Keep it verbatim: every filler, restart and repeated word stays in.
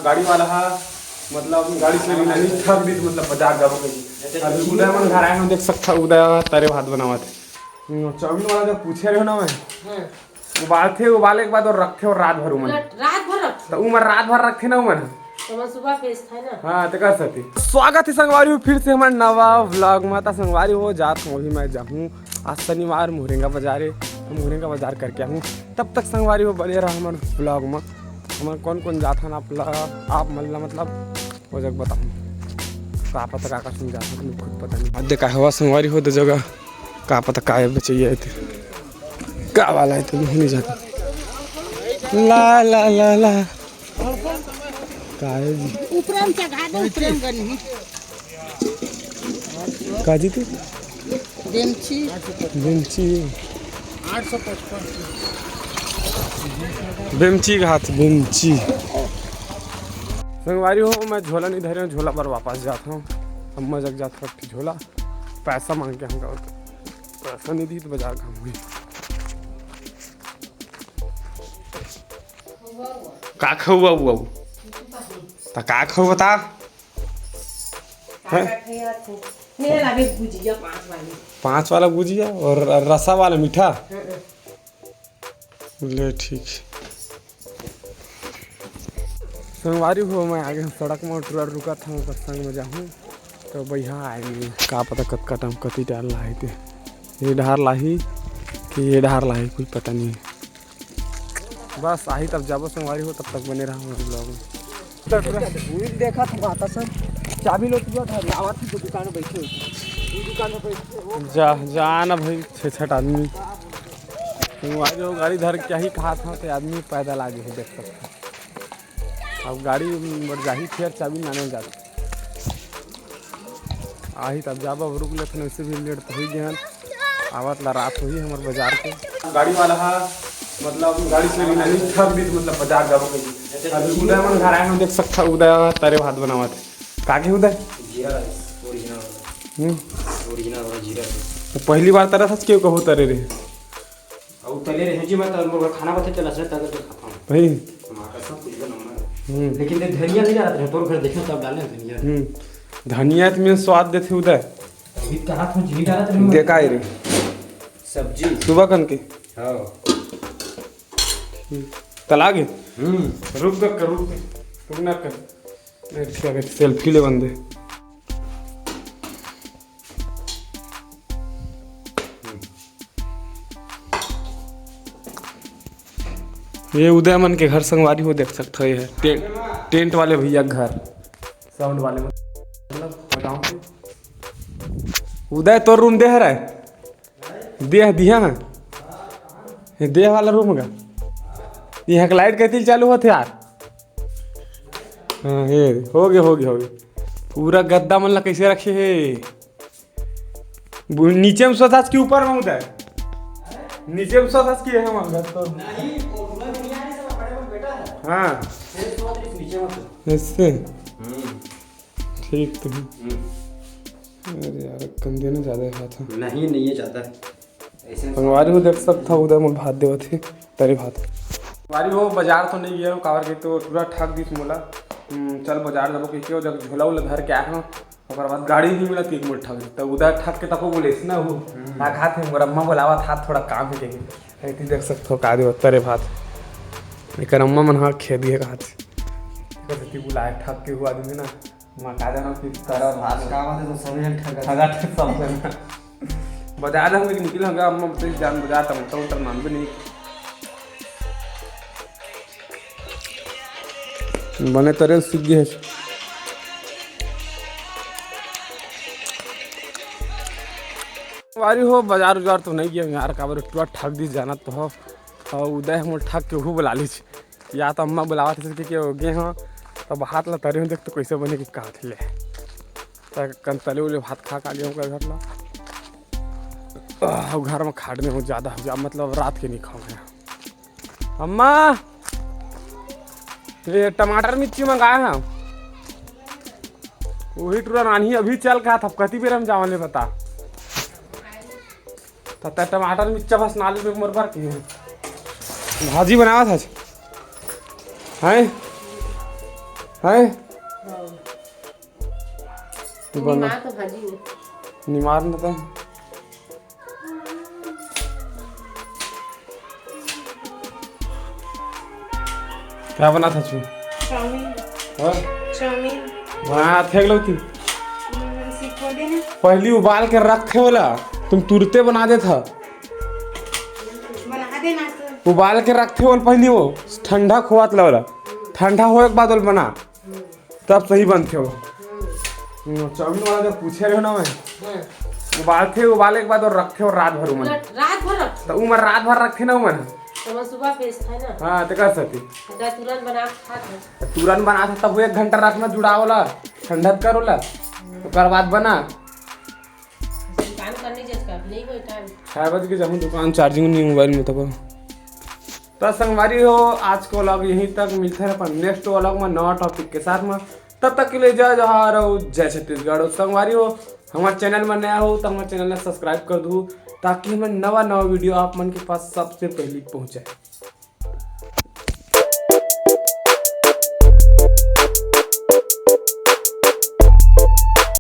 गाड़ी वाला हा, मतलब गाड़ी से भी नहीं थक दी, मतलब बाजार जाबो कहीं। अभी उदय मन घर आए हो, देख सकता उदय तरे भात बनावत हे। हम्म, चाउमीन वाला जब पूछे रहे ना मैं, हाँ। उबालथे, उबाले के बाद और रखथे और रात भर उमन। रात भर रखथे। तो उमन रात भर रखथे ना उमन। तो मैं सुबह भेजता है ना। हाँ, तो कर सकती। स्वागत है संगवारी हो फिर से हमारे नवा vlog में। तो संगवारी हो जात हूँ अभी मैं जाहूँ आज शनिवार मुहरेंगा बाजारे, तो मुहरेंगा बाजार करके आहूँ। तब तक संगवारी हो बने रहा हमारे vlog में। हमन कौन कौन जाथन आप ला, आप मन ला मतलब वो जग बताहूँ। का पता का का सुन जाथन, तुम खुद पता नहीं। अब देखा हवा संगवारी हो दे जगह, का पता का बचैया हे ते। का वाला हे ते नहीं जाता। ला ला ला ला। का हे जी? ऊपर में चढ़ा दे, ऊपर में गन ही। का जी तू? बेमची। बेमची। आठ सौ पचपन। बेमची घात, बेमची। संगवारी हो, मैं झोला नहीं धरे हूँ, झोला पर वापस जाता हूँ। अम्मा जग जाता हूँ, झोला पैसा मांग के हमका, पैसा नहीं दी तो बाजार घूम गई। का खाऊ बाबू? बाबू, त का खाऊ बता? हैं? नहीं, लागे गुजिया पाँच वाली। पाँच वाला गुजिया और रसा वाला मीठा? हम्म। ले ठीक। संगवारी हो, मैं आगे सड़क में टुरा रुका था, ओकर संग में जाहूँ तो भैया आए नहीं। का पता कतका टाइम कति डार लाही ते, ये डार लाही कि ये डार लाही, कुछ पता नहीं है। बस आही तब जाबो संगवारी हो, तब तक बने रहा हमारे vlog में। उही देखा था माता सब चाबी लोग जो था, लावा थी तो दुकान में बैठे होते, वो दुकान में बैठे वो जा, जा ना भाई, छः छठ आदमी। संगवारी हो, गाड़ी धर के ही कहा था, तो आदमी पैदल आगे है, देख सकते हैं। अब गाड़ी बढ़ जाही, फिर चाबी माने जात। आही तब जाबो, अब रुक लेथन, वैसे भी लेट तो हुई गए हन। आवत ला रात हुई हमर बाजार के। गाड़ी वाला हा, मतलब गाड़ी से भी नहीं थक दी, मतलब बाजार जाबो कहीं। अभी उदय मन घर आए हैं, देख सकता उदय तरे भात बनावत हे। का के उदय? जीरा राइस ओरिजिनल वाला। हम्म। ओरिजिनल वाला जीरा राइस। तो पहली बार तरे था, क्यों कहो तरे रे? अउ तले रहे जी, मैं तो मोर खाना बता चला से तले तो खाता हूँ। भाई। माँ कसम, कुछ का नंबर है। हम्म। लेकिन दे धनिया नहीं डालत रहे, तोर घर देखो तब डाले हैं धनिया। हम्म। धनिया तो मैं स्वाद देते उदय। अभी कहा था जी डालत रहे। देखा ही रे। सब्जी। सुबह कन के। हाँ। हम्म। तला गे? हम्म। रुक दे कर, रुक दे। रुक ना कर। एक सेकंड, सेल्फी ले बंदे। ये उदय मन के घर संगवारी हो, देख सकते हो, ये है टे-, टेंट वाले भैया के घर, साउंड वाले, मतलब, बताओ तो। उदय, तोर रूम दे हरे? दे दिया है। ये दे वाला रूम का। यहाँ के लाइट कैसे चालू होते यार? हाँ, ये हो गया, हो गया, हो गया। पूरा गद्दा मन ला कैसे रखे है? बु-, नीचे में सोता कि ऊपर में उदय? नीचे में सोता कि है हमारा घर तो। नहीं, वो ऊपर में नहीं आ रही, सब बड़े में बैठा है। हाँ। फिर सोच रही नीचे में तो। इससे? हम्म। ठीक तो है। हम्म। अरे यार, कंदे ना ज्यादा ही खात है। नहीं, नहीं है ज्यादा। ऐसे संगवारी हो देख सकता, उदय मोर भात देवत हे, तरे भात। संगवारी हो, बाजार तो नहीं गया, काबर के तो पूरा ठग दिस मोला। हम्म, चल बाजार जाबो कहिके, जब झोला उला धर के आए हूँ, ओकर बाद गाड़ी नहीं मिला, तो एक मोर ठग दिस। तो उदय ठग के तको बोले, "इसना हो, हम्म। का खात है?" मोर अम्मा बोलावत हाथ थोड़ा काम है कहिके। ऐती देख सकता हो, का देवत तरे भात। एकर अम्मा मन हा खेत गए कहात। एकर सेती बुलाए, ठग के हुआ आदमी ना। मैं का जाना कि तारा भात का बात है, तो सभी जन ठगा। ठगा ठग सब जन। बजा दे, हम निकल हंगा, अम्मा बतई जान बजा, टमाटर उटर मान भी नहीं। बने तरे सीख गए। वारी हो, बाजार उजार तो नहीं गया यार, काबर टुआ ठग दिस जाना तो हो। और उदय हम ठग के हु बुला लीच। या तो अम्मा बुलावत रहिस कि, कि हो गे हो, तब हाथ ला तरे हूँ, देख तो कैसे बने कि काट ले। त कन तले उले भात खा का गेहूँ का घर ला। आह, घर में खाट में हूँ ज्यादा हो जा, मतलब रात के नहीं खाऊँ मैं। अम्मा, ये टमाटर मिर्ची मंगाए हैं। वही टुरा नानी अभी चल का था, कति बेर हम जावन ले बता। त, त टमाटर मिर्चा बस नाली में मरबर के हैं। भाजी बनावत हस? हैं? हैं? हाँ। तू बना। निमार तो भाजी में। निमार न तो। का बनाथस? चाउमीन। हाँ? चाउमीन। बना फेंक लो तू। हम्म, सीखो दे ना। पहली उबाल के रखे वाला, तुम तुरते बना देत ह। बना दे ना तो। उबाल के रखे वाला पहली वो, ठंडा खोआत ला वाला। ठंडा होए के बाद वाला बना। तब सही बनथे वो। हम्म, चाउमीन वाला जब पूछे रहे ना मैं, हाँ। उबालथे, उबाले के बाद और रखे और रात भर उमन। रात भर रख। तो उमन रात भर रखे ना उमन। तो मैं सुबह बेचता है ना। हाँ, तो कर सकती। तो तुरंत बना के खा था। तुरंत बना था, तब वो एक घंटा रखना जुड़ा वाला, ठंडा कर वाला, ओकर बाद बना। दुकान करने जज का, नहीं कोई टाइम। छह बज के जाऊँ दुकान, चार्जिंग नहीं मोबाइल में तब। तो संगवारी हो, आज का व्लॉग यहीं तक, मिलते हैं अपन नेक्स्ट व्लॉग में नवा टॉपिक के साथ में। तब तक के लिए जय जोहार और जय छत्तीसगढ़। और संगवारी हो, हमारे चैनल में नया हो तो हमारे चैनल में सब्सक्राइब कर दू, ताकि हमें नवा नवा वीडियो आप मन के पास सबसे पहले पहुँचे।